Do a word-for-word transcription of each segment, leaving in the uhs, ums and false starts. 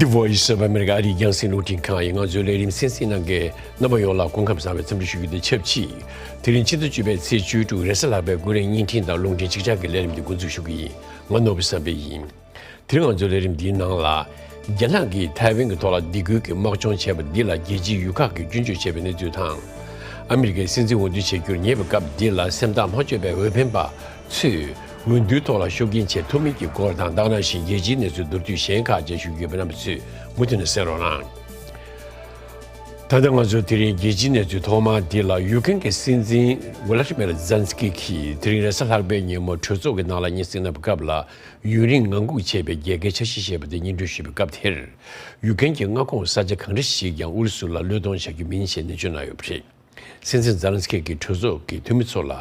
Voice of America ཨ་རིའི་རྒྱང་སྲིང་རླུང་འཕྲིན་ཁང་ཡིན། ང་ཚོའི་ལས་རིམ་གསན་གཟིགས་གནང་མཁན་རྣམ་པ་ཡོངས་ལ་སྐུ་ཁམས་བཟང་བའི་འཚམས་འདྲི་ཞུ་རྒྱུ་དང་ཆབས་ཅིག་དེ་རིང་ཕྱི་ཟླ་བཅུ་པའི་ཚེས་བཅུ་དྲུག་རེས་གཟའ་ལྷག་པའི་དགུན་རིམ་བརྙན་འཕྲིན་དང་རླུང་འཕྲིན་ཅིག་ཅར་གྱི་ལས་རིམ་འདི་འགོ་འཛུགས་ཞུ་གི་ཡིན། ང་ནོར་བུ་བསམ་འཕེལ་ཡིན། དེ་རིང་ང་ཚོའི་ལས་རིམ་འདིའི་ནང་ལ། རྒྱ་ནག་གིས་ཐའེ་ཝན་གྱི་ཐོག་ལ་སྡིགས་སྐུལ་གྱི་དམག་སྦྱོང་བྱས་པ་འདི་ལ་རྒྱལ་སྤྱིའི་ཡུལ་ཁག་གིས་སྐྱོན་བརྗོད་བྱས་པའི་གནས་ཚུལ་དང་། ཨ་མི་རི་ཀའི་སྲིད་འཛིན་འོས་བསྡུ་བྱེད་རྒྱུར་ཉེ་བའི་སྐབས་འདི་ལ་སེམས་ཐག་མ་ཆོད་པའི་འོས་འཕེན་པ་ཚོས་འོས་བསྡུའི་ཐོག་ལ་ཤུགས་རྐྱེན་བྱེད་ཐུབ་མིན་གྱི་སྐོར་དང་། ད་ག་ནང་བཞིན་རྒྱལ་སྤྱིའི་གནས་ཚུལ་མདོར་བསྡུས་གཞན་ཁག་བཅས་ཞུ་རྒྱུ་ཡོད་པ། རྣམ་པ་ཚོས་མུ་མཐུད་ནས་གསན་རོགས་གནང་། ད་ལྟ་ང་ཚོ་དེ་རིང་རྒྱལ་སྤྱིའི་གནས་ཚུལ་ཐོག་མ་འདི་ལ། ཡུ་ཀེན་གྱི་སྲིད་འཛིན་ཝ་ལ་ཏི་མེར་ཛེ་ལན་སི་ཀི་གིས་དེ་རིང་རེས་གཟའ་ལྷག་པའི་ཉིན་མོ་གྲོས་ཚོགས་ཀྱི་ནང་ལ་སྙན་སེང་གནང་བའི་སྐབས་ལ། ཡུན་རིང་ངང་སྒུག་བྱས་པའི་རྒྱལ་ཁའི་འཆར་གཞི་ཞེས་པ་དེ་སྙན་སྒྲོན་ཞུས་པའི་སྐབས་དེར། ཡུ་ཀེན་གྱི་མངའ་ཁོངས་ས་ཆ་གང་འདྲ་ཞིག་ཀྱང་ཨུ་རུ་སུ་ལ་བློས་གཏོང་བྱ་རྒྱུ་མིན་ཞེས་ནན་བརྗོད་གནང་ཡོད་པ་རེད། སྲིད་འཛིན་ཛེ་ལན་སི་ཀི་གིས་གྲོས་ཚོགས་ཀྱི་འཐུས་མི་ཚོ་ལ་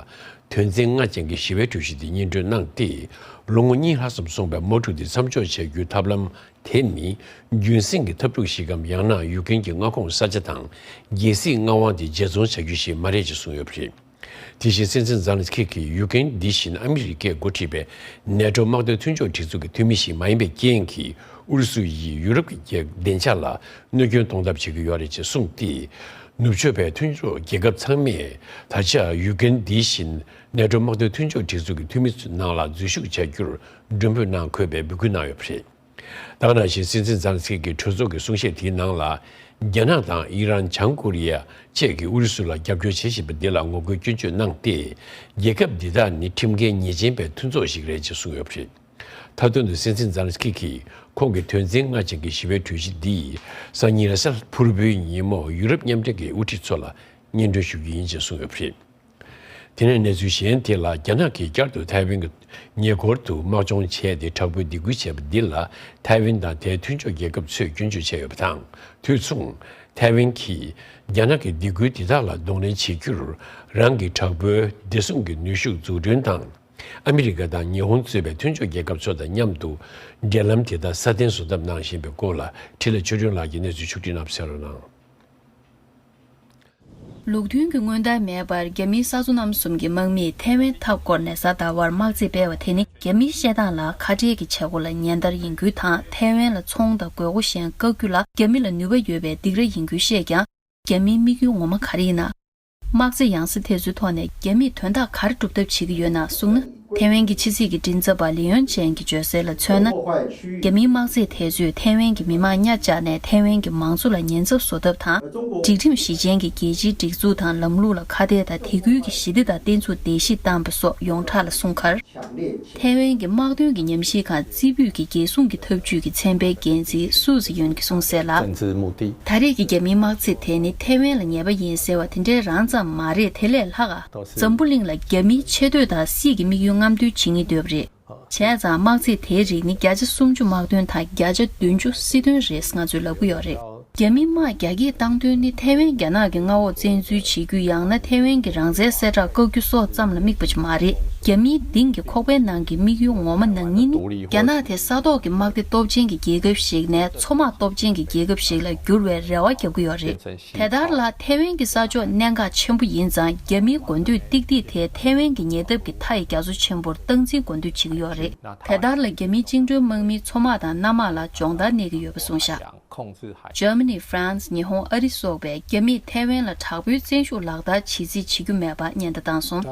དོན་ཚན་ལྔ་ཅན་གྱི་ཞི་བའི་གྲོས་གཞི་དེ་སྙན་སྒྲོན་གནང་སྟེ། ལོ་ངོ་གཉིས་ལྷག་ཙམ་སོང་བའི་དམག་འཁྲུག་དེ་མཚམས་འཇོག་བྱ་རྒྱུའི་ཐབས་ལམ་དེ་ནི་རྒྱུན་སྲིང་གི་འཐབ་འཁྲུག་ཞིག་གམ། ཡང་ན་ཡུ་ཀེན་གྱི་མངའ་ཁོངས་ས་ཆ་དང་རྒྱལ་སྲིད་མངའ་དབང་དེ་བརྗེ་བཙོང་བྱ་རྒྱུ་ཞིག་མ་རེད་ཅེས་གསུངས་ཡོད་པ་རེད། དེ་བཞིན་སྲིད་འཛིན་ཛེ་ལན་སི་ཀི་གིས་ཡུ་ཀེན་འདི་བཞིན་ཨ་མི་རི་ཀས་འགོ་ཁྲིད་པའི་ནེ་ཊོ་དམག་དོན་མཐུན་ཕྱོགས་སྒྲིག་འཛུགས་ཀྱི་འཐུས་མི་ཞིག་མ་ཡིན་པའི་རྐྱེན་གྱིས། ཨུ་རུ་སུ་ཡིས་ཡུ་རོབ་ཀྱི་རྒྱལ་བདེ་འཇགས་ལ་གནོད་སྐྱོན་གཏོང་ཐབས་བྱེད་ཀྱི་ཡོད་རེད་ཅེས་གསུངས་ཏེ། ནུབ་ཕྱོགས་པའི་མཐུན་གྲོགས་རྒྱལ་ཁབ་ཚང་མས་ད་ཆ་ཡུ་ཀེན་འདི་བཞིན་ནེ་ཊོ་དམག་དོན་མཐུན་ཕྱོགས་སྒྲིག་འཛུགས་ཀྱི་འཐུས་མི་ཚོའི་ནང་ལ་འཛུལ་ཞུགས་བྱ་རྒྱུར་མགྲོན་འབོད་གནང་དགོས་པའི་འབོད་སྐུལ་གནང་ཡོད་པ་རེད། ད་ག་ནང་བཞིན་སྲིད་འཛིན་ཛེ་ལན་སི་ཀི་གིས་གྲོས་ཚོགས་ཀྱི་གསུང་བཤད་དེའི་ནང་ལ། རྒྱ་ནག་དང་ཨི་རན། བྱང་ཀོ་རི་ཡ་བཅས་ཀྱིས་ཨུ་རུ་སུ་ལ་རྒྱབ་སྐྱོར་བྱེད་བཞིན་པ་འདི་ལ་ངོ་རྒོལ་སྐྱོན་བརྗོད་གནང་སྟེ། རྒྱལ་ཁབ་འདི་དག་ནི་ཁྲིམས་འགལ་ཉེས་ཅན་པའི་མཐུན་ཚོགས་ཤིག་རེད་ཅེས་གསུངས་ཡོད་པ་རེད། མཐའ་དོན་དུ་སྲིད་འཛིན་ཛེ་ལན་སི་ཀི་གིས་ཁོང་གི་དོན་ཚན་ལྔ་ཅན་གྱི་ཞི་བའི་གྲོས་གཞི་འདི་སང་ཉིན་རེས་གཟའ་ཕུར་བུའི་ཉིན་མོ་ཡུ་རོབ་མཉམ་འབྲེལ་གྱི་དབུ་ཁྲིད་ཚོ་ལ་སྙན་སྒྲོན་ཞུ་རྒྱུ་ཡིན་ཅེས་གསུངས་ཡོད་པ་རེད། དེ་ནས་གནས་ཚུལ་གཞན་དེ་ལ། རྒྱ་ནག་གིས་བསྐྱར་དུ་ཐའེ་ཝན་གྱི་ཉེ་འཁོར་དུ་དམག་སྦྱོང་བྱས་ཏེ་དྲག་པོའི་སྡིགས་སྐུལ་བྱས་པ་འདི་ལ། ཐའེ་ཝན་དང་དེའི་མཐུན་ཕྱོགས་རྒྱལ་ཁབ་ཚོས་སྐྱོན་བརྗོད་བྱས་ཡོད་པ་དང་། དུས་མཚུངས། ཐའེ་ཝན་གྱིས་རྒྱ་ནག་གི་སྡིགས་སྐུལ་འདི་དག་ལ་གདོང་ལེན་བྱེད་རྒྱུར། རང་གི་དྲག་པོའི་བདེ་སྲུང་གི་ནུས་ཤུགས་འཛུགས་སྐྲུན་དང་། ཨ་མི་རི་ཀ་དང་ཉི་ཧོང་གཙོས་པའི་མཐུན་ཕྱོགས་རྒྱལ་ཁབ་ཚོ་དང་མཉམ་དུ་འབྲེལ་ལམ་དེ་དག་སྲ་བརྟན་བཟོ་ཐབས་གནང་བཞིན་པའི་སྐོར་ལ། འཕྲིན་ལས་ཆོས་སྒྲོན་ལགས་ཀྱིས་གནས་ཚུལ་ཕྱོགས་སྒྲིག་གནང་བ་གསན་རོགས་གནང་། ལུགས་མཐུན་གྱི་སྔོན་བརྡ་མེད་པར་རྒྱ་མིའི་ས་མཚོ་གནམ་གསུམ་གྱི་དམག་མིས་ཐའེ་ཝན་མཐའ་བསྐོར་ནས་གཟའ་ཟླ་བར་དམག་རྩེད་སྤེལ་བ་དེ་ནི། རྒྱ་མིའི་བཤད་སྟངས་ལ་ཁ་བྲལ་གྱི་བྱེད་སྒོ་ལ་ཉེན་བརྡ་ཡིན་ཁུལ་དང་། ཐའེ་ཝན་ལ་ཚོང་དང་དགོས་མཁོ་གཞན་བཀག་རྒྱུ་ལ་རྒྱ་མི་ལ་ནུས་པ་ཡོད་པའི་སྡིགས་ར་ཡིན་ཁུལ་བཤད་ཀྱང་། རྒྱ་མིའི་དམིགས་ཡུལ་ངོ་མ་ག་རེ་ཡིན་ན། དམག་རྩེད་ཡང་སེ་དེ་ཚོའི་ཐོག་ནས་རྒྱ་མིས་དོན་དག་ག་རེ་སྒྲུབ་ཐབས་བྱེད་ཀྱི་ཡོད་ན་གསུངས་ན། ཐའེ་ཝན་གྱི་ཕྱི་སྲིད་ཀྱི་མགྲིན་ཚབ་པ་ལི་ཡོན་ཅན་གྱིས་བརྗོད་གསལ་ལ་མཚོན་ན། རྒྱ་མིའི་དམག་རྩེད་དེ་ཚོས་ཐའེ་ཝན་གྱི་མི་དམངས་གཉའ་བཅག་ནས་ཐའེ་ཝན་གྱི་མང་གཙོ་ལ་ཉེན་ཚབས་བཟོ་ཐབས་དང་། སྒྲིག་ཁྲིམས་གཞི་ཅན་གྱི་རྒྱལ་སྤྱིའི་སྒྲིག་འཛུགས་དང་ལམ་ལུགས་ལ་ཁ་གཏད་དང་། དེ་ཁུལ་གྱི་ཞི་བདེ་དང་བརྟན་ཚུགས་བརྡལ་བཤིག་བཏང་པ་སོགས་ཡོངས་གྲགས་ལ་གསུངས་ཁར། ཐའེ་ཝན་གྱི་དམག་དོན་གྱི་ཉམས་ཞིབ་ཁང་རྩིས་འབུད་ཀྱི་རྒྱལ་སྲུང་གི་འཐབ་ཇུས་ཀྱི་ཚན་པའི་འགན་འཛིན་སུའུ་ཛི་ཡོན་གྱིས་གསུངས་གསལ་ལ། ད་རེས་ཀྱི་རྒྱ་མིའི་དམག་རྩེད་དེ་ནི་ཐའེ་ཝན་ལ་ཉེས་པ་ཡིན་ཟེར་བ་དེ་འདྲའི་རང་ཙམ་མ་རེད། དེ་ལས་ལྷག་ག་འཛམ་བུ་གླིང་ལ་རྒྱ་མིའི་ཆེ་བསྟོད་དང་སྲིད་ཀྱི་དམིགས་ཡུལ་རྔམ་སྟོན་བྱེད་མཁན་འདོད་པ་རེད། བྱས་ཙང་དམག་རྩེད་དེའི་རིགས་ནི་བརྒྱ་ཆ་སུམ་ཅུ་དམག་དོན་དང་བརྒྱ་ཆ་བདུན་ཅུ་སྲིད་དོན་རེད་ང་ཚོས་ལབ་ཀྱི་ཡོད་རེད། རྒྱ་མིའི་དམག་རྒྱ་སྐྱེད་བཏང་དོན་ནི་ཐའེ་ཝན་རྒྱ་ནག་གི་མངའ་འོག་བཙན་འཛུལ་བྱེད་རྒྱུ། ཡང་ན་ཐའེ་ཝན་གྱི་རང་བཙན་གསལ་བསྒྲགས་བཀག་རྒྱུ་སོགས་ཙམ་ལ་དམིགས་པ་ཅིག་མ་རེད། རྒྱ་མིའི་གཏིང་གི་ཁོག་པའི་ནང་གི་དམིགས་ཡུལ་ངོ་མ་ནང་ཉིད་ནི། རྒྱ་ནག་དེ་ས་ཐོག་གི་དམག་སྡེ་སྟོབས་ཆེན་གྱི་རྒྱལ་ཁབ་ཞིག་ནས་མཚོ་དམག་སྟོབས་ཆེན་གྱི་རྒྱལ་ཁབ་ཞིག་ལ་འགྱུར་བའི་རེ་བ་རྒྱག་གི་ཡོད་རེད། དེ་ལྟར་ལ་ཐའེ་ཝན་གྱི་ས་ཕྱོགས་གནད་འགག་ཆེན་པོ་ཡིན་ཙང་། རྒྱ་མིའི་དགོས་འདོད་ཏིག་ཏིག་དེ་ཐའེ་ཝན་གྱི་ཉེ་འདབས་ཀྱི་མཐའ་ཡི་རྒྱ་མཚོ་ཆེན་པོར་སྟངས་འཛིན་དགོས་འདོད་བྱེད་ཀྱི་ཡོད་རེད། དེ་ལྟར་ལ་རྒྱ་མིའི་བཅིངས་འགྲོལ་དམག་མིའི་མཚོ་དམག་དང་གནམ་དམག་ལ་སྦྱོང་བརྡར་གནས་ཀྱི་ཡོད་པ་གསུངས་བཞག་འཇར་མ་ནི། ཧྥ་རན་སི། ཉི་ཧོང་། ཨ་རི་སོགས་པས་རྒྱ་མིས་ཐའེ་ཝན་ལ་དྲག་པོའི་བཙན་ཤུགས་ལག་བསྟར་བྱེད་རྩིས་བྱེད་རྒྱུ་མེད་པ་སྙན་བརྡ་བཏང་སོང་།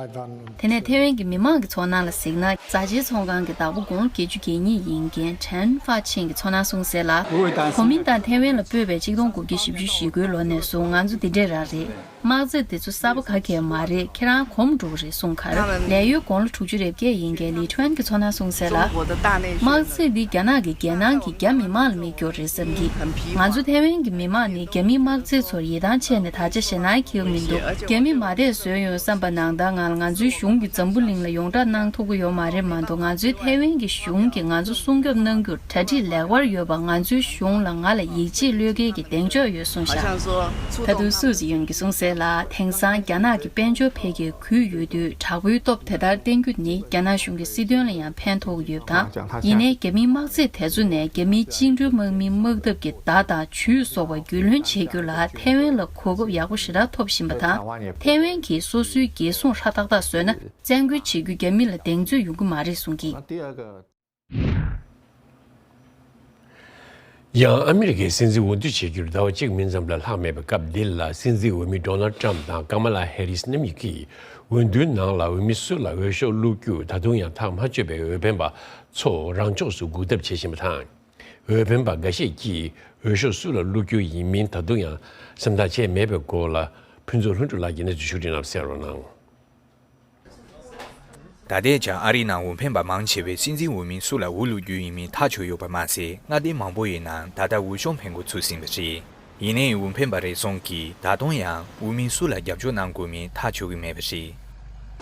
དེ་ནས་ཐའེ་ཝན་གྱི་མི་མང་གི་ཚོར་སྣང་ལ་གཟིགས་ན། རྫ་ཆེའི་ཚོང་ཁང་གི་བདག་པོ་དགུང་ལོ་བརྒྱད་ཅུ་གྱ་གཉིས་ཡིན་མཁན་ཁྲེན་ཧྥ་ཆིན་གྱི་ཚོར་སྣང་གསུངས་གསལ་ལ། གོ་མིན་ཏང་ཐའེ་ཝན་ལ་སྤོས་པའི་གཅིག་སྟོང་དགུ་བརྒྱ་བཞི་བཅུ་ཞེ་དགུའི་ལོ་ནས་བཟུང་ང་ཚོ་འདི་འདྲས་རང་རེད། དམག་རྩེད་འདི་ཚོ་གསར་པ་ག་གེ་མ་རེད། ཁྱེད་རང་གོམས་འགྲོ་གི་རེད་གསུངས་ཁར། ནད་ཡོད་དགུང་ལོ་དྲུག་ཅུ་རེ་བརྒྱད་ཡིན་མཁན་ལི་ཁྲོན་གྱིས་ཚོར་སྣང་གསུངས་གསལ་ལ། དམག་རྩེད་འདི་རྒྱ་ནག་གིས་རྒྱལ་ནང་གི་རྒྱ་མི་མང་ལ་མི་སྐྱོར་རེད་བསམ་གི། ང་ཚོ་ཐའེ་ཝན་གྱི་མི་མང་ནི་རྒྱ་མིའི་དམག་རྩེད་ཚོར་ཡིད་ཐང་ཆད་ནས་ད་ཆ་ཞེད་སྣང་འཁྱེར་གྱི་མི་འདུག་རྒྱ་མི་མ་བསྡད་བཟོས་ཡོང་བསམ་པ་ནང་ལྟར་ང་ལ་ང་ཚོའི་གཞུང་གིས་འཛམ་བུ་གླིང་ལ་ཡོངས་བསྒྲགས་གནང་ཐུབ་ཀྱི་ཡོད་མ་རེད་མ་གཏོགས། ང་ཚོའི་ཐའེ་ཝན་གྱི་གཞུང་གིས་ང་ཚོ་སྲུང་སྐྱོབ་གནང་རྒྱུར་གྲ་སྒྲིག་ལེགས་པར་ཡོད་པ། ང་ཚོའི་གཞུང་ལ་ང་ལ་ཡིད་ཆེས་བློས་འགེལ་གྱི་གདེང་འཇོག་ཡོད་གསུངས་བཞག་ད་དུང་སུའུ་ཛི་ཡོན་གྱིས་གསུངས་གསལ་ལ། དེང་སང་རྒྱ་ནག་གི་དཔལ་འབྱོར་འཕེལ་རྒྱས་རྒུད་ཡོད་དུས་དྲག་པོའི་སྟོབས་དེ་ལྟར་བསྟན་རྒྱུ་ནི་རྒྱ་ནག་གཞུང་གི་སྲིད་དོན་ལ་ཡང་ཕན་ཐོགས་ཀྱི་ཡོད་པ་དང་། ཡིན་ནའི་རྒྱ་མིའི་དམག་རྩེད་དེ་ཚོ་ནས་རྒྱ་མིའི་བཅིངས་འགྲོལ་དམག་མིའི་དམག་འཐབ་ཀྱི་མདའ་དང་ཇུས་སོགས་པ་རྒྱུས་ལོན་བྱེད་རྒྱུ་ལ་ཐའེ་ཝན་ལ་གོ་སྐབས་ཡག་པོ་ཞེ་དྲག་ཐོབ་བཞིན་པ་དང་། ཐའེ་ཝན་གྱིས་སོ་སོའི་རྒྱལ་སྲུང་ཧྲ་ཏག་ཏག་བཟོས་ན། བཙན་རྒོལ་བྱེད་རྒྱུ་རྒྱ་མི་ལ་གདེང་ཚོད་ཡོང་གི་མ་རེད་གསུངས་ཀྱིས། ཡང་ཨ་མི་རི་ཀའི་སྲིད་འཛིན་འོས་བསྡུ་བྱེད་རྒྱུར་ཟླ་བ་གཅིག་མིན་ཙམ་ལས་ལྷག་མེད་པའི་སྐབས་འདི་ལ། སྲིད་འཛིན་འོས་མི་ཌོ་ནལ་ཊམ་དང་ཀ་མ་ལ་ཧེ་རིས་རྣམ་གཉིས་ཀྱིས་འོས་བསྡུའི་ནང་ལ་འོས་མི་སུ་ལ་འོས་ཤོག་བླུགས་རྒྱུ་ད་དུང་ཡང་ཐག་མ་ཆོད་པའི་འོས་འཕེན་པ་ཚོ་རང་ཕྱོགས་སུ་འགུག་ཐབས་བྱེད་བཞིན་པ་དང་། འོས་འཕེན་པ་འགའ་ཤས་ཀྱིས་འོས་ཤོག་སུ་ལ་བླུགས་རྒྱུ་ཡིན་མིན་ད་དུང་ཡང་སེམས་ཐག་བཅད་མེད་པའི་སྐོར་ལ། ཕུན་ཚོགས་ལྷུན་གྲུབ་ལགས་ཀྱིས་གནས་ཚུལ་ཕྱོགས་སྒྲིག་གནང་གསན་རོགས་གནང་། ད་ལྟའི་ཆར་ཨ་རིའི་ནང་འོས་འཕེན་པ་མང་ཆེ་བས་སྲིད་འཛིན་འོས་མི་སུ་ལ་འོས་བླུགས་རྒྱུ་ཡིན་མིན་ཐག་ཆོད་ཡོད་པ་མ་ཟད། མངའ་སྡེ་མང་པོ་ཡི་ནང་ད་ལྟ་འོས་ཤོག་འཕེན་འགོ་ཚུགས་ཟིན་པ་རེད། ཡིན་ནའི་འོས་འཕེན་པ་རེ་ཟུང་གིས་ད་དུང་ཡང་འོས་མི་སུ་ལ་རྒྱབ་སྐྱོར་གནང་དགོས་མིན་ཐག་ཆོད་ཀྱི་མེད་པ་རེད།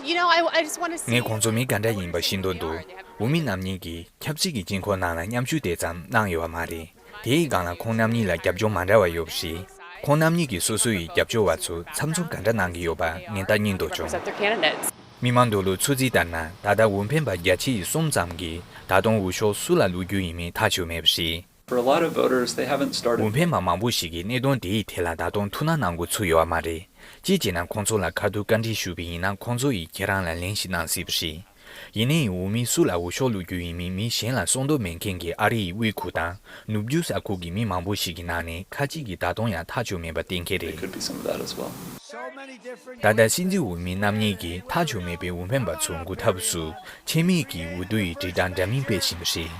You know, I, I just want to see. ངས་ཁོང་ཚོ་མི་ག་འདྲ་ཡིན་པ་ཤེས་འདོད་འདུག་འོས་མི་རྣམ་གཉིས་ཀྱིས་ཆབ་སྲིད་ཀྱི་དཀྱིལ་འཁོར་ནང་ལ་མཉམ་ཞུགས་དེ་ཙམ་གནང་ཡོད་པ་མ་རེད། དེའི་སྒང་ལ་ཁོང་རྣམ་གཉིས་ལ་རྒྱབ་སྐྱོར་མ་འདྲ་བ་ཡོད་པ་རེད། ཁོང་རྣམ་གཉིས་ཀྱིས་སོ་སོ་ཡི་རྒྱབ་སྐྱོར་བ་ཚོ་ཚབ་མཚོན་ག་འདྲ་གནང་གི་ཡོད་པ་ངས་ལྟ་སྙིང་འདོད་བྱུང་། Represent their candidates. མི་མང་འདུ་ལུགས་ཚོད་རྩིས་ལྟར་ན། ད་ལྟ་འོས་འཕེན་པ་བརྒྱ་ཆ་ཡི་གསུམ་ཙམ་གྱིས་ད་དུང་འོས་ཤོག་སུ་ལ་བླུགས་རྒྱུ་ཡིན་མིན་ཐག་ཆོད་མེད་པ་རེད། For a lot of voters, they haven't started འོས་འཕེན་པ་མང་པོ་ཞིག་གིས་གནད་དོན་དེའི་ཐད་ལ་ད་དུང་ཐུགས་སྣང་གནང་འགོ་ཚུགས་ཡོད་པ་མ་རེད། གཅིག་བྱས་ན་ཁོང་ཚོ་ལ་ཁ་ཐུག་བཀའ་འདྲི་ཞུས་པ་ཡིན་ན། ཁོང་ཚོ་ཡིས་ཁྱེད་རང་ལ་ལན་ཞིག་གནང་སྲིད་པ་རེད། ཡིན་ནའི་འོས་མི་སུ་ལ་འོས་ཤོག་བླུགས་རྒྱུ་ཡིན་མིན་མི་གཞན་ལ་གསུང་འདོད་མེད་མཁན་གྱི་ཨ་རིའི་དབུས་ཁུལ་དང་ནུབ་རྒྱུད་ས་ཁུལ་གྱི་མི་མང་པོ་ཞིག་གི་ནང་ནས་ཁ་ཅིག་གིས་ད་དུང་ཡང་ཐག་ཆོད་མེད་པ་གཏན་འཁེལ་རེད། Could be some of that as well. ད་ལྟ་སྲིད་འཛིན་འོས་མི་རྣམ་གཉིས་ཀྱིས་ཐག་ཆོད་མེད་པའི་འོས་འཕེན་པ་ཚོ་འགུག་ཐབས་སུ་ཆེད་དམིགས་ཀྱིས་འོས་བསྡུ་ཡི་དྲིལ་བསྒྲགས་འདྲ་མིན་སྤེལ་བཞིན་པ་རེད།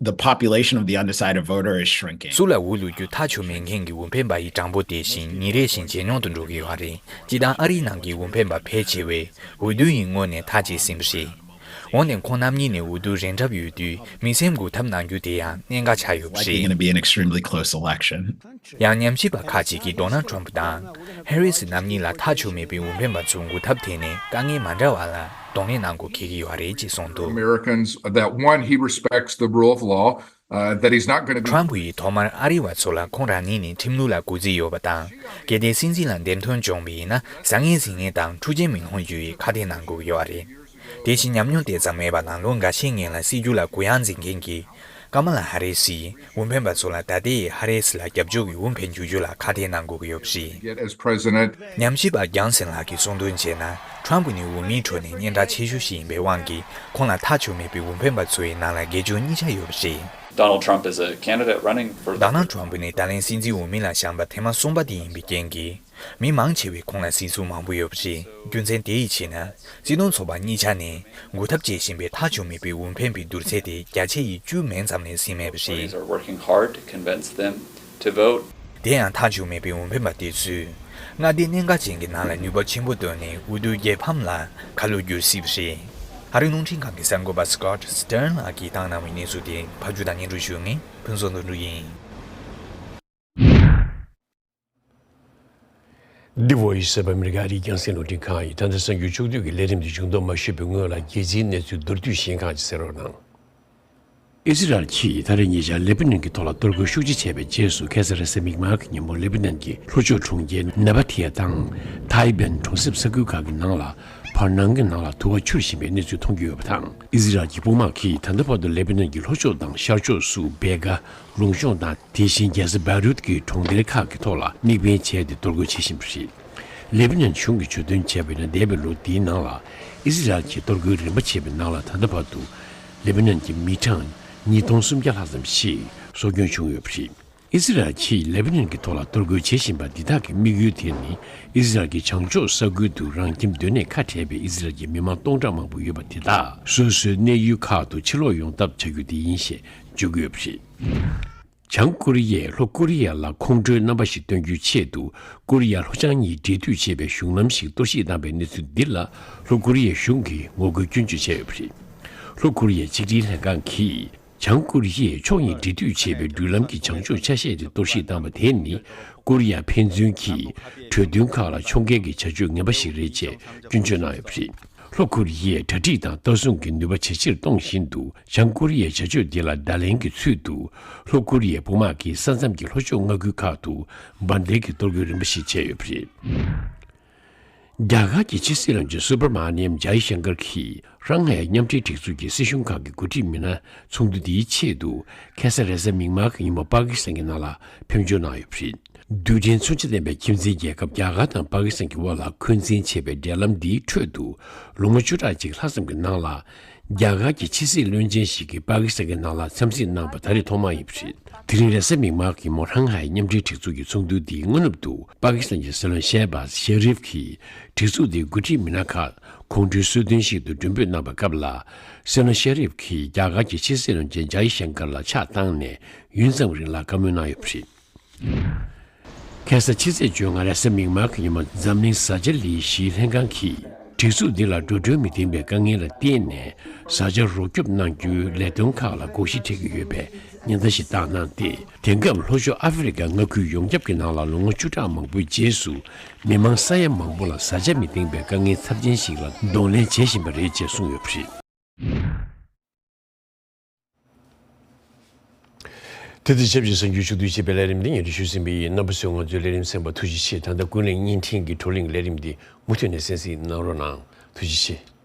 The population of the undecided voter is shrinking. སུ་ལ་འོས་བླུགས་རྒྱུ་ཐག་ཆོད་མེད་མཁན་གྱི་འོས་འཕེན་པ་ཡི་གྲངས་འབོར་དེ་བཞིན་ཉིན་རེ་བཞིན་ཇེ་ཉུང་དུ་འགྲོ་གི་ཡོད་རེད། སྤྱིར་བཏང་ཨ་རིའི་ནང་གི་འོས་འཕེན་པ་ཕལ་ཆེ་བས་འོས་བསྡུ་ཡི་སྔོན་ནས་ཐག་བཅད་ཟིན་པ་རེད། འོན་ཏེ་ཁོང་རྣམ་གཉིས་ནས་འོས་བསྡུ་རན་གྲབས་ཡོད་དུས་མི་སེམས་འགུག་ཐབས་གནང་རྒྱུ་དེ་ཡང་གནད་འགག་ཆགས་ཡོད་པ་Likely རེད། Gonna be an extremely close election. ཡང་ཉམས་ཞིབ་པ་ཁག་ཅིག་གིས་ཌོ་ནལ་ཊམ་པ་དང་ཧེ་རི་སི་རྣམ་གཉིས་ལ་ཐག་ཆོད་མེད་པའི་འོས་འཕེན་པ་ཚོའི་འགུག་ཐབས་དེ་ནི་དཀའ་ངལ་མ་འདྲ་བ་ལ་གདོང་ལེན་གནང་དགོས་འཁེལ་གྱི་ཡོད་རེད་ཅེས་གསུངས་འདུག Americans that, one, he respects the rule of law, uh, that he's not gonna ཊམ་པ་ཡིས་ཐོག་མར་ཨ་རི་བ་ཚོ་ལ་ཁོང་རང་ཉིད་ནི་ཁྲིམས་ལུགས་ལ་གུས་བརྩི་ཡོད་པ་དང་། གལ་ཏེ་སྲིད་འཛིན་ལ་འདེམས་ཐོན་བྱུང་བ་ཡིན་ན་བཟང་ངན་ཟིན་ངེས་དང་འཁྲུག་ཆ་མི་སློང་རྒྱུ་ཡི་ཁ་གཏད་གནང་དགོས་ཀྱི་ཡོད་རེད། དེ་བཞིན་ཉམས་མྱོང་དེ་ཙམ་མེད་པ་དང་ལོ་འགའ་ཤས་སྔོན་ལ་སྲིད་ཇུས་ལ་གུ་ཡངས་འཛིན་མཁན་གྱི་ཀ་མ་ལ་ཧ་རི་སི་ཡིས་འོས་འཕེན་པ་ཚོ་ལ་ད་ལྟའི་ཧ་རི་སི་ལ་རྒྱབ་སྐྱོར་གྱི་འོས་འཕེན་བཅུག་རྒྱུ་ལ་ཁ་གཏད་གནང་དགོས་ཀྱི་ཡོད་པ་རེད། Yet as president, ཉམས་ཞིབ་པ་ཇོན་སན་ལགས་ཀྱིས་གསུངས་དོན་བྱས་ན། ཊམ་པ་ནི་འོས་མིའི་ཁྲོད་ནས་སྙན་གྲགས་ཆེ་ཤོས་ཤིག་ཡིན་པའི་དབང་གིས་ཁོང་ལ་ཐག་ཆོད་མེད་པའི་འོས་འཕེན་པ་ཚོའི་ནང་ལ་དགེ་སྦྱོར་གཉིས་ཆ་ཡོད་པ་རེད། Donald Trump is a candidate running for the ཌོ་ནལ་ཊམ་པ་ནི་ད་ལན་སྲིད་འཛིན་འོས་མི་ལ་བཞེངས་པ་ཐེངས་མ་གསུམ་པ་དེ་ཡིན་པའི་རྐྱེན་གྱིས། མི་མང་ཆེ་བས་ཁོང་ལ་གཟིགས་ཚུལ་མང་པོ་ཡོད་པ་རེད། རྒྱུ་མཚན་དེ་ཡི་ཕྱིར་ན། སྲིད་དོན་ཚོགས་པ་གཉིས་ཆ་ནས་འགུག་ཐབས་བྱེད་བཞིན་པའི་ཐག་ཆོད་མེད་པའི་འོས་འཕེན་པའི་བསྡུར་ཚད་དེ་བརྒྱ་ཆ་ཡི་བཅུ་མན་ཙམ་ལས་ཟིན་མེད་པ་རེད། Parties are working hard to convince them to vote. དེ་ཡང་ཐག་ཆོད་མེད་པའི་འོས་འཕེན་པ་དེ་ཚོས་མངའ་སྡེ་གནད་འགག་ཅན་གྱི་ནང་ལ་ནུས་པ་ཆེན་པོ་བཏོན་ནས་འོས་བསྡུ་རྒྱལ་ཕམ་ལ་ཁ་ལོ་བསྒྱུར་སྲིད་པ་རེད། ཨ་རིའི་རླུང་འཕྲིན་ཁང་གི་གསར་འགོད་པ་སི་ཀོ་ཊི་སི་ཊར་ལགས་ཀྱིས་བཏང་གནང་བའི་གནས་ཚུལ་དེ་ཕབ་སྒྱུར་དང་སྙན་སྒྲོན་ཞུ་མཁན་ཕུན་ཚོགས་དོན་གྲུབ་ཡིན། The Voice of America ཨ་རིའི་རྒྱང་སྲིང་རླུང་འཕྲིན་ཁང་ཡིས་ད་ལྟ་གསར་འགྱུར་ཕྱོགས་བསྡུས་ཀྱི་ལས་རིམ་འདི་བྱུང་དོན་མ་ཤེས་པའི་སྔོན་ལ་རྒྱལ་སྤྱིའི་གནས་ཚུལ་མདོར་བསྡུས་ཤིག་གསན་རོགས་གནང་། ཨི་ཟི་རལ་གྱིས་ད་རེས་ཉེ་ཆར་ལེ་པི་ནན་གྱི་ཐོག་ལ་གཏོར་རྒོལ་ཤུགས་ཆེ་བྱས་པའི་རྗེས་སུ། ཁ་སང་རེས་གཟའ་མིག་དམར་གྱི་ཉིན་མོ་ལེ་པི་ནན་གྱི་ལྷོ་ཕྱོགས་གྲོང་ཁྱེར་ནཱ་བ་ཐི་ཡ་དང་ཐའི་བན་གྲོང་གསེབ་ས་ཁུལ་ཁག་གི་ནང་ལ་བར་སྣང་གི་ནང་ལ་དུ་བ་འཕྱུར་བཞིན་པའི་གནས་ཚུལ་མཐོང་རྒྱུ་ཡོད་པ་དང་། ཨི་ཟི་རལ་གྱི་དཔུང་དམག་གིས་ད་ལྟ་བར་དུ་ལེ་པི་ནན་གྱི་ལྷོ་ཕྱོགས་དང་ཤར་ཕྱོགས་སུ་བེ་གྷ། ལུང་གཤོང་དང་། དེ་བཞིན་རྒྱལ་ས་བེ་རུད་ཀྱི་གྲོང་རྡལ་ཁག་གི་ཐོག་ལ་དམིགས་འབེན་བྱས་ཏེ་གཏོར་རྒོལ་བྱེད་བཞིན་པ་རེད། ལེ་པི་ནན་གཞུང་གིས་བརྗོད་དོན་བྱས་པ་ཡིན་ན། འདས་པའི་ལོ་འདིའི་ནང་ལ་ཨི་ཟི་རལ་གྱིས་གཏོར་རྒོལ་རིམ་པ་བྱས་པའི་ནང་ལ་ད་ལྟ་བར་དུ་ལེ་པི་ནན་གྱི་མི་གྲངས་ཉིས་སྟོང་སུམ་བརྒྱ་ལྷག་ཙམ་ཞིག་སྲོག་སྐྱོན་བྱུང་ཡོད་པ་རེད། ཨི་ཟི་རལ་གྱིས་ལེ་པི་ནན་གྱི་ཐོག་ལ་གཏོར་རྒོལ་བྱེད་བཞིན་པ་འདི་དག་གི་དམིགས་ཡུལ་དེ་ནི། ཨི་ཟི་རལ་གྱི་བྱང་ཕྱོགས་ས་ཁུལ་དུ་རང་ཁྱིམ་སྡོད་གནས་ཁ་བྲལ་བའི་ཨི་ཟི་རལ་གྱི་མི་མང་སྟོང་ཕྲག་མང་པོ་ཡོད་པ་དེ་དག་སོ་སོའི་གནས་ཡུལ་ཁག་ཏུ་ཕྱིར་ལོག་ཡོང་ཐབས་བྱ་རྒྱུ་དེ་ཡིན་ཞེས་བརྗོད་ཀྱི་ཡོད་པ་རེད། བྱང་ཀོ་རི་ཡས་ལྷོ་ཀོ་རི་ཡ་ལ་ཁོང་ཁྲོའི་རྣམ་པ་ཞིག་སྟོན་རྒྱུའི་ཆེད་དུ། ཀོ་རི་ཡ་ལྷོ་བྱང་གཉིས་འབྲེལ་མཐུད་བྱེད་པའི་གཞུང་ལམ་ཞིག་གཏོར་བཤིག་བཏང་བའི་གནས་ཚུལ་འདི་ལ། ལྷོ་ཀོ་རི་ཡའི་གཞུང་གིས་ངོ་རྒོལ་སྐྱོན་བརྗོད་བྱས་ཡོད་པ་རེད། ལྷོ་ཀོ་རི་ཡའི་ཆིག་སྒྲིལ་ལྷན་ཁང་གིས། བྱང་ཀོ་རི་ཡས་ཕྱོགས་གཉིས་འབྲེལ་མཐུད་བྱེད་པའི་འགྲུལ་ལམ་གྱི་བྱང་ཕྱོགས་ཆ་ཤས་དེ་གཏོར་བཤིག་བཏང་བ་དེ་ནི། ཀོ་རི་ཡ་ཕན་ཚུན་གྱི་གྲོས་མཐུན་ཁག་ལ་ཕྱོགས་འགལ་གྱི་བྱ་སྤྱོད་ངན་པ་ཞིག་རེད་ཅེས་སྐྱོན་བརྗོད་གནང་ཡོད་པ་རེད། ལྷོ་ཀོ་རི་ཡས་གྲ་སྒྲིག་དང་ལྟ་སྲུང་གི་ནུས་པ་ཇེ་ཆེར་གཏོང་བཞིན་དུ། བྱང་ཀོ་རི་ཡའི་བྱ་སྤྱོད་འདི་ལ་བརྡ་ལན་གྱི་ཚུལ་དུ། ལྷོ་ཀོ་རི་ཡའི་དཔུང་དམག་གིས་ས་མཚམས་ཀྱི་ལྷོ་ཕྱོགས་མངའ་ཁུལ་ཁག་ཏུ་འབར་མདེལ་གྱི་གཏོར་རྒོལ་རིམ་པ་ཞིག་བྱས་ཡོད་པ་རེད། རྒྱ་གར་གྱི་ཕྱི་སྲིད་བློན་ཆེན་སུ་བྷར་མ་ནི་ཡམ་ཇའི་ཤང་ཀར་གྱིས། ཧྲང་ཧའེ་མཉམ་འབྲེལ་སྒྲིག་འཛུགས་ཀྱི་སྲིད་གཞུང་ཁག་གི་འགོ་ཁྲིད་མི་སྣ་ཚོགས་འདུ་འདིའི་ཆེད་དུ། ཁ་སང་རེས་གཟའ་མིག་དམར་གྱི་ཉིན་མོ་པ་ཀི་སི་ཐན་གྱི་ནང་ལ་ཕེབས་འབྱོར་གནང་ཡོད་པ་རེད། རྡུལ་ཕྲན་མཚོན་ཆ་ལྡན་པའི་ཁྱིམ་མཚེས་རྒྱལ་ཁབ་རྒྱ་གར་དང་པ་ཀི་སི་ཐན་གྱི་དབར་ལ་འཁོན་འཛིན་བྱེད་པའི་འབྲེལ་ལམ་འདིའི་ཁྲོད་དུ། ལོ་ངོ་བཅུ་ཕྲག་གཅིག་ལྷག་ཙམ་གྱི་ནང་ལ། རྒྱ་གར་གྱི་ཕྱི་སྲིད་བློན་ཆེན་ཞིག་གིས་པ་ཀི་སི་ཐན་གྱི་ནང་ལ་འཚམས་གཟིགས་གནང་བ་ད་རེས་ཐོག་མ་ཡིན་པ་རེད། དེ་རིང་རེས་གཟའ་མིག་དམར་གྱི་མོ་ཧྲང་ཧའེ་མཉམ་འབྲེལ་སྒྲིག་འཛུགས་ཀྱི་ཚོགས་འདུ་འདིའི་སྔ་ནུབ་ཏུ་པ་ཀི་སི་ཐན་གྱི་སྲིད་བློན་ཤེ་བྷ་ཟ་ཤེ་རིབ་ཀྱིས་སྒྲིག་འཛུགས་འདིའི་འགོ་ཁྲིད་མི་སྣ་ཁག་ཁོང་ཁྲོའི་གསོལ་སྟོན་ཞིག་ཏུ་མགྲོན་འབོད་གནང་བའི་སྐབས་ལ། སྲིད་བློན་ཤེ་རིབ་ཀྱིས་རྒྱ་གར་གྱི་ཕྱི་སྲིད་བློན་ཆེན་ཇའི་ཤང་ཀར་ལ་ཕྱག་བཏང་ནས་ཡུན་ཙམ་རིང་ལ་བཀའ་མོལ་གནང་ཡོད་པ་རེད། ཁ་སང་ཕྱི་ཚེས་བཅོ་ལྔ་རེས་གཟའ་མིག་དམར་གྱི་ཉིན་མོ་འཛམ་གླིང་བཟའ་བཅའ་ལས་གཞིའི་ལྷན་ཁང་གིས་སྒྲིག་འཛུགས་འདི་ལ་འགྲོ་གྲོན་མི་ལྡན་པའི་དཀའ་ངལ་ལ་བརྟེན་ནས་བཟའ་བཅའ་རོགས་སྐྱོབ་གནང་རྒྱུའི་ལས་དོན་ཁག་ལ་དགོངས་གཞི་འཁྲི་གི་ཡོད་པའི་ཉེན་བརྡ་ཞིག་བཏང་གནང་སྟེ། དེང་སྐབས་ལྷོ་ཕྱོགས་ཨ་ཧྥེ་རི་ཁ་མངའ་ཁུལ་ཡོངས་ཁྱབ་ཀྱི་ནང་ལ་ལོ་ངོ་བཅུ་ཕྲག་མང་པོའི་རྗེས་སུ་མི་མང་ས་ཡ་མང་པོ་ལ་བཟའ་བཅའ་མི་ལྡན་པའི་དཀའ་ངལ་ཚབས་ཆེན་ཞིག་ལ་གདོང་ལེན་བྱེད་བཞིན་པ་རེད་ཅེས་གསུངས་ཡོད་པ་རེད། དེ་དང་ཆབས་ཅིག་གསར་འགྱུར་ཕྱོགས་བསྡུས་བྱས་པའི་ལས་རིམ་འདི་སྙན་སྒྲོན་ཞུས་ཟིན་པ་ཡིན། རྣམ་པ་ཚོས་ང་ཚོའི་ལས་རིམ་གསན་པར་ཐུགས་རྗེ་ཆེ། ད་ལྟ་ཀུན་གླེང་བརྙན་འཕྲིན་གྱི་བགྲོ་གླེང་ལས་རིམ་འདི་མུ་མཐུད་ནས་གསན་གཟིགས་གནང་རོགས་གནང་། ཐུགས་རྗེ་ཆེ།